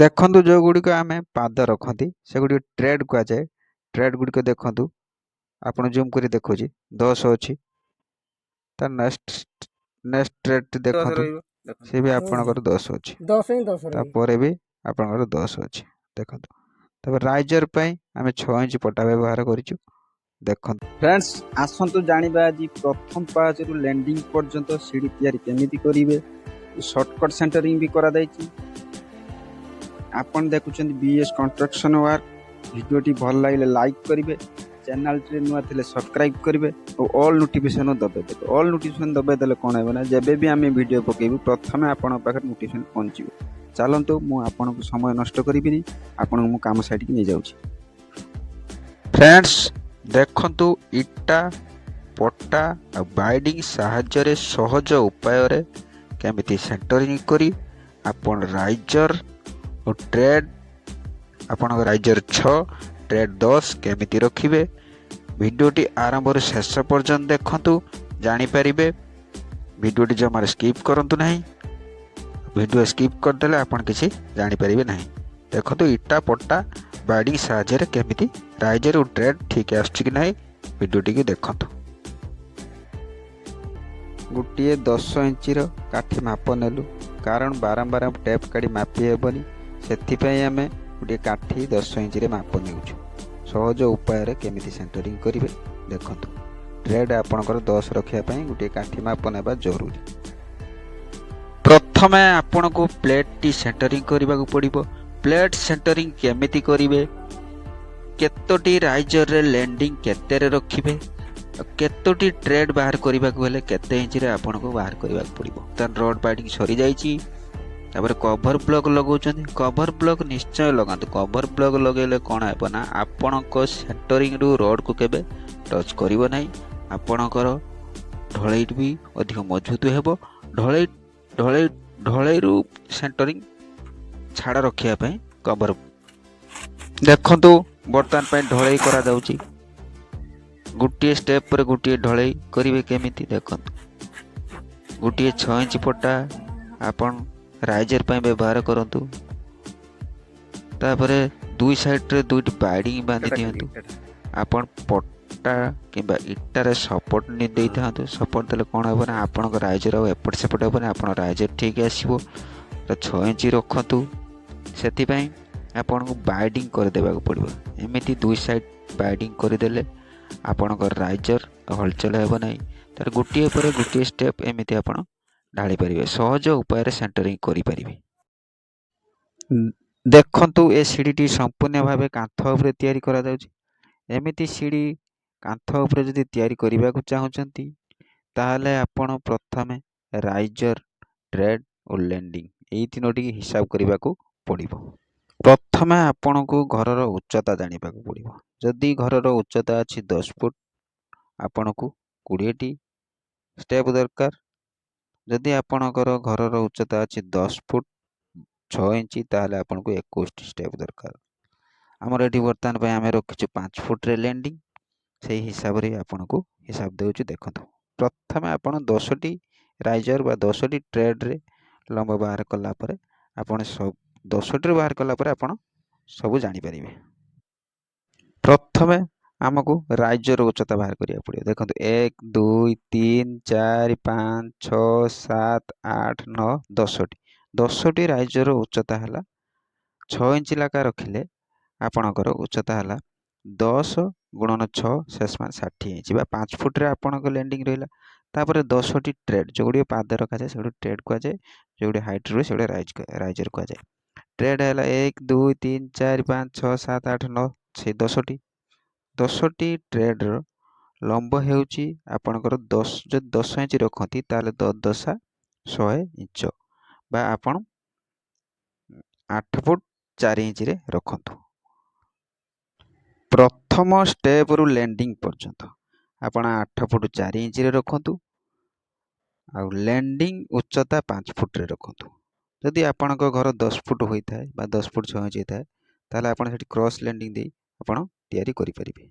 ଦେଖନ୍ତୁ, ଯେଉଁଗୁଡ଼ିକ ଆମେ ପାଦ ରଖନ୍ତି, ସେଗୁଡ଼ିକ ଟ୍ରେଡ୍ କୁହାଯାଏ। ଟ୍ରେଡ୍ ଗୁଡ଼ିକ ଦେଖନ୍ତୁ, ଆପଣ ଜୁମ୍ କରି ଦେଖୁଛି, 10 ଅଛି। ତା ନେକ୍ସଟ ନେକ୍ସଟ ଟ୍ରେଡ୍ 10 ଦେଖନ୍ତୁ। ରହିବ, ଦେଖନ୍ତୁ। ସେ ବି ଆପଣଙ୍କର 10 ଅଛି। 10 ହିଁ 10 ରହିବ। ତାପରେ ବି ଆପଣଙ୍କର 10 ଅଛି, ଦେଖନ୍ତୁ। ତାପରେ ରାଇଜର ପାଇଁ ଆମେ 6 ଇଞ୍ଚ ପଟା ବ୍ୟବହାର କରିଛୁ, ଦେଖନ୍ତୁ। ଫ୍ରେଣ୍ଡସ୍, ଆସନ୍ତୁ ଜାଣିବା ଆଜି ପ୍ରଥମ ପାହାଚରୁ ଲ୍ୟାଣ୍ଡିଂ ପର୍ଯ୍ୟନ୍ତ ସିଡ଼ି ତିଆରି କେମିତି କରିବେ। ସର୍ଟକଟ୍ ସେଣ୍ଟରିଂ ବି କରାଯାଇଛି। ଆପଣ ଦେଖୁଛନ୍ତି ବିଏସ୍ କନଷ୍ଟ୍ରକ୍ସନ୍ ୱାର୍କ। ଭିଡ଼ିଓଟି ଭଲ ଲାଗିଲେ ଲାଇକ୍ କରିବେ, ଚ୍ୟାନେଲଟିରେ ନୂଆ ଥିଲେ ସବସ୍କ୍ରାଇବ୍ କରିବେ ଓ ଅଲ୍ ନୋଟିଫିକେସନ୍ ଦବାଇ ଦେବେ। ଅଲ୍ ନୋଟିଫିକେସନ୍ ଦବାଇ ଦେଲେ କ'ଣ ହେବ ନା, ଯେବେ ବି ଆମେ ଭିଡ଼ିଓ ପକାଇବୁ, ପ୍ରଥମେ ଆପଣଙ୍କ ପାଖରେ ନୋଟିଫିକେସନ୍ ପହଞ୍ଚିବ। ଚାଲନ୍ତୁ, ମୁଁ ଆପଣଙ୍କୁ ସମୟ ନଷ୍ଟ କରିବିନି, ଆପଣଙ୍କୁ ମୁଁ କାମ ସାଇଟିକି ନେଇଯାଉଛି। ଫ୍ରେଣ୍ଡସ୍, ଦେଖନ୍ତୁ, ଇଟା, ପଟା ଆଉ ବାଇଣ୍ଡିଂ ସାହାଯ୍ୟରେ ସହଜ ଉପାୟରେ କେମିତି ସେଣ୍ଟରିଂ କରି ଆପଣ ରାଇଜର ଓ ଟ୍ରେଡ୍, ଆପଣଙ୍କ ରାଇଜର 6, ଟ୍ରେଡ୍ 10 କେମିତି ରଖିବେ। ଭିଡ଼ିଓଟି ଆରମ୍ଭରୁ ଶେଷ ପର୍ଯ୍ୟନ୍ତ ଦେଖନ୍ତୁ, ଜାଣିପାରିବେ। ଭିଡ଼ିଓଟି ଜମାରେ ସ୍କିପ୍ କରନ୍ତୁ ନାହିଁ। ଭିଡ଼ିଓ ସ୍କିପ୍ କରିଦେଲେ ଆପଣ କିଛି ଜାଣିପାରିବେ ନାହିଁ। ଦେଖନ୍ତୁ, ଇଟା, ପଟା, ବାଇଣ୍ଡିଂ ସାହାଯ୍ୟରେ କେମିତି ରାଇଜର ଓ ଟ୍ରେଡ୍ ଠିକ୍ ଆସୁଛି କି ନାହିଁ, ଭିଡ଼ିଓଟିକୁ ଦେଖନ୍ତୁ। ଗୋଟିଏ 10 ଇଞ୍ଚିର କାଠି ମାପ ନେଲୁ, କାରଣ ବାରମ୍ବାର ଟେପ୍ କାଢ଼ି ମାପି ହେବନି। ସେଥିପାଇଁ ଆମେ ଗୋଟିଏ କାଠି 10 ଇଞ୍ଚିରେ ମାପ ନେଉଛୁ। ସହଜ ଉପାୟରେ କେମିତି ସେଣ୍ଟରିଂ କରିବେ, ଦେଖନ୍ତୁ। ଟ୍ରେଡ୍ ଆପଣଙ୍କର 10 ରଖିବା ପାଇଁ ଗୋଟିଏ କାଠି ମାପ ନେବା ଜରୁରୀ। ପ୍ରଥମେ ଆପଣଙ୍କୁ ପ୍ଲେଟ୍ଟି ସେଣ୍ଟରିଂ କରିବାକୁ ପଡ଼ିବ। ପ୍ଲେଟ୍ ସେଣ୍ଟରିଂ କେମିତି କରିବେ, କେତୋଟି ରାଇଜରରେ ଲ୍ୟାଣ୍ଡିଂ କେତେରେ ରଖିବେ, ଆଉ କେତୋଟି ଟ୍ରେଡ୍ ବାହାର କରିବାକୁ ହେଲେ କେତେ ଇଞ୍ଚରେ ଆପଣଙ୍କୁ ବାହାର କରିବାକୁ ପଡ଼ିବ। ତାର ରଡ୍ ବାଇଣ୍ଡିଂ ସରିଯାଇଛି। ତାପରେ କଭର ବ୍ଲକ୍ ଲଗାଉଛନ୍ତି। କଭର ବ୍ଲକ୍ ନିଶ୍ଚୟ ଲଗାନ୍ତୁ। କଭର ବ୍ଲକ୍ ଲଗାଇଲେ କ'ଣ ହେବ ନା, ଆପଣଙ୍କ ସେଣ୍ଟରିଂରୁ ରଡ୍କୁ କେବେ ଟଚ୍ କରିବ ନାହିଁ। ଆପଣଙ୍କର ଢଳେଇ ବି ଅଧିକ ମଜବୁତ ହେବ। ଢଳେଇ ଢଳେଇ ଢଳେଇରୁ ସେଣ୍ଟରିଂ ଛାଡ଼ ରଖିବା ପାଇଁ କଭର। ଦେଖନ୍ତୁ, ବର୍ତ୍ତମାନ ପାଇଁ ଢଳେଇ କରାଯାଉଛି। ଗୋଟିଏ ଷ୍ଟେପ୍ ପରେ ଗୋଟିଏ ଢଳେଇ କରିବେ କେମିତି, ଦେଖନ୍ତୁ। ଗୋଟିଏ 6 ଇଞ୍ଚ ପଟା ଆପଣ ରାଇଜର ପାଇଁ ବ୍ୟବହାର କରନ୍ତୁ। ତାପରେ ଦୁଇ ସାଇଡ଼ରେ ଦୁଇଟି ବାଇଣ୍ଡିଂ ବାନ୍ଧି ଦିଅନ୍ତୁ। ଆପଣ ପଟା କିମ୍ବା ଇଟାରେ ସପୋର୍ଟ ଦେଇଥାନ୍ତୁ। ସପୋର୍ଟ ଦେଲେ କ'ଣ ହେବ ନା, ଆପଣଙ୍କ ରାଇଜର ଆଉ ଏପଟ ସେପଟ ହେବନି, ଆପଣ ରାଇଜର ଠିକ୍ ଆସିବ। ତ 6 ଇଞ୍ଚ ରଖନ୍ତୁ, ସେଥିପାଇଁ ଆପଣଙ୍କୁ ବାଇଣ୍ଡିଂ କରିଦେବାକୁ ପଡ଼ିବ। ଏମିତି ଦୁଇ ସାଇଡ଼ ବାଇଣ୍ଡିଂ କରିଦେଲେ ଆପଣଙ୍କ ରାଇଜର ହଲଚଲ ହେବ ନାହିଁ। ତାର ଗୋଟିଏ ପରେ ଗୋଟିଏ ଷ୍ଟେପ୍ ଏମିତି ଆପଣ ଢାଳି ପାରିବେ, ସହଜ ଉପାୟରେ ସେଣ୍ଟରିଂ କରିପାରିବେ। ଦେଖନ୍ତୁ, ଏ ସିଡ଼ିଟି ସମ୍ପୂର୍ଣ୍ଣ ଭାବେ କାନ୍ଥ ଉପରେ ତିଆରି କରାଯାଉଛି। ଏମିତି ସିଡ଼ି କାନ୍ଥ ଉପରେ ଯଦି ତିଆରି କରିବାକୁ ଚାହୁଁଛନ୍ତି, ତାହେଲେ ଆପଣ ପ୍ରଥମେ ରାଇଜର, ଟ୍ରେଡ୍ ଓ ଲ୍ୟାଣ୍ଡିଂ ଏଇ ତିନୋଟିକି ହିସାବ କରିବାକୁ ପଡ଼ିବ। ପ୍ରଥମେ ଆପଣଙ୍କୁ ଘରର ଉଚ୍ଚତା ଜାଣିବାକୁ ପଡ଼ିବ। ଯଦି ଘରର ଉଚ୍ଚତା ଅଛି 10 ଫୁଟ, ଆପଣଙ୍କୁ 20ଟି ଷ୍ଟେପ୍ ଦରକାର। ଯଦି ଆପଣଙ୍କର ଘରର ଉଚ୍ଚତା ଅଛି 10 ଫୁଟ 6 ଇଞ୍ଚ, ତାହେଲେ ଆପଣଙ୍କୁ 21ଟି ଷ୍ଟେପ୍ ଦରକାର। ଆମର ଏଠି ବର୍ତ୍ତମାନ ପାଇଁ ଆମେ ରଖିଛୁ 5 ଫୁଟରେ ଲ୍ୟାଣ୍ଡିଂ, ସେଇ ହିସାବରେ ଆପଣଙ୍କୁ ହିସାବ ଦେଉଛୁ, ଦେଖନ୍ତୁ। ପ୍ରଥମେ ଆପଣ 10ଟି ରାଇଜର ବା 10ଟି ଟ୍ରେଡ଼ରେ ଲମ୍ବ ବାହାର କଲା ପରେ, ଆପଣ ସବୁ 10ଟିରୁ ବାହାର କଲା ପରେ ଆପଣ ସବୁ ଜାଣିପାରିବେ। ପ୍ରଥମେ ଆମକୁ ରାଇଜର ଉଚ୍ଚତା ବାହାର କରିବାକୁ ପଡ଼ିବ। ଦେଖନ୍ତୁ, 1, 2, 3, 4, 5, 6, 7, 8, 9, 10ଟି। 10ଟି ରାଇଜର ଉଚ୍ଚତା ହେଲା 6 ଇଞ୍ଚ ଲେଖା ରଖିଲେ ଆପଣଙ୍କର ଉଚ୍ଚତା ହେଲା 10 ଗୁଣନ 6 ଶେଷ ମାନେ 60 ଇଞ୍ଚ ବା 5 ଫୁଟରେ ଆପଣଙ୍କ ଲ୍ୟାଣ୍ଡିଂ ରହିଲା। ତାପରେ 10ଟି ଟ୍ରେଡ୍, ଯେଉଁଗୁଡ଼ିକ ପାଦ ରଖାଯାଏ ସେଗୁଡ଼ିକ ଟ୍ରେଡ୍ କୁହାଯାଏ। ଯେଉଁଗୁଡ଼ିକ ହାଇଟ୍ ରୁହେ, ସେଗୁଡ଼ିକ ରାଇଜର କୁହାଯାଏ। ଟ୍ରେଡ୍ ହେଲା 1, 2, 3, 4, 5, 6, 7, 8, 9, ସେଇ 10ଟି। 10ଟି ଟ୍ରେଡ୍ର ଲମ୍ବ ହେଉଛି ଆପଣଙ୍କର 10। ଯଦି 10 ଇଞ୍ଚ ରଖନ୍ତି, ତାହେଲେ 10 ଦଶା 100 ଇଞ୍ଚ ବା ଆପଣ 8 ଫୁଟ 4 ଇଞ୍ଚରେ ରଖନ୍ତୁ। ପ୍ରଥମ ଷ୍ଟେପରୁ ଲ୍ୟାଣ୍ଡିଂ ପର୍ଯ୍ୟନ୍ତ ଆପଣ 8 ଫୁଟ 4 ଇଞ୍ଚରେ ରଖନ୍ତୁ ଆଉ ଲ୍ୟାଣ୍ଡିଂ ଉଚ୍ଚତା 5 ଫୁଟରେ ରଖନ୍ତୁ। ଯଦି ଆପଣଙ୍କ ଘର 10 ଫୁଟ ହୋଇଥାଏ ବା 10 ଫୁଟ 6 ଇଞ୍ଚ ହେଇଥାଏ, ତାହେଲେ ଆପଣ ସେଠି କ୍ରସ୍ ଲ୍ୟାଣ୍ଡିଂ ଦେଇ ଆପଣ ତିଆରି କରିପାରିବେ।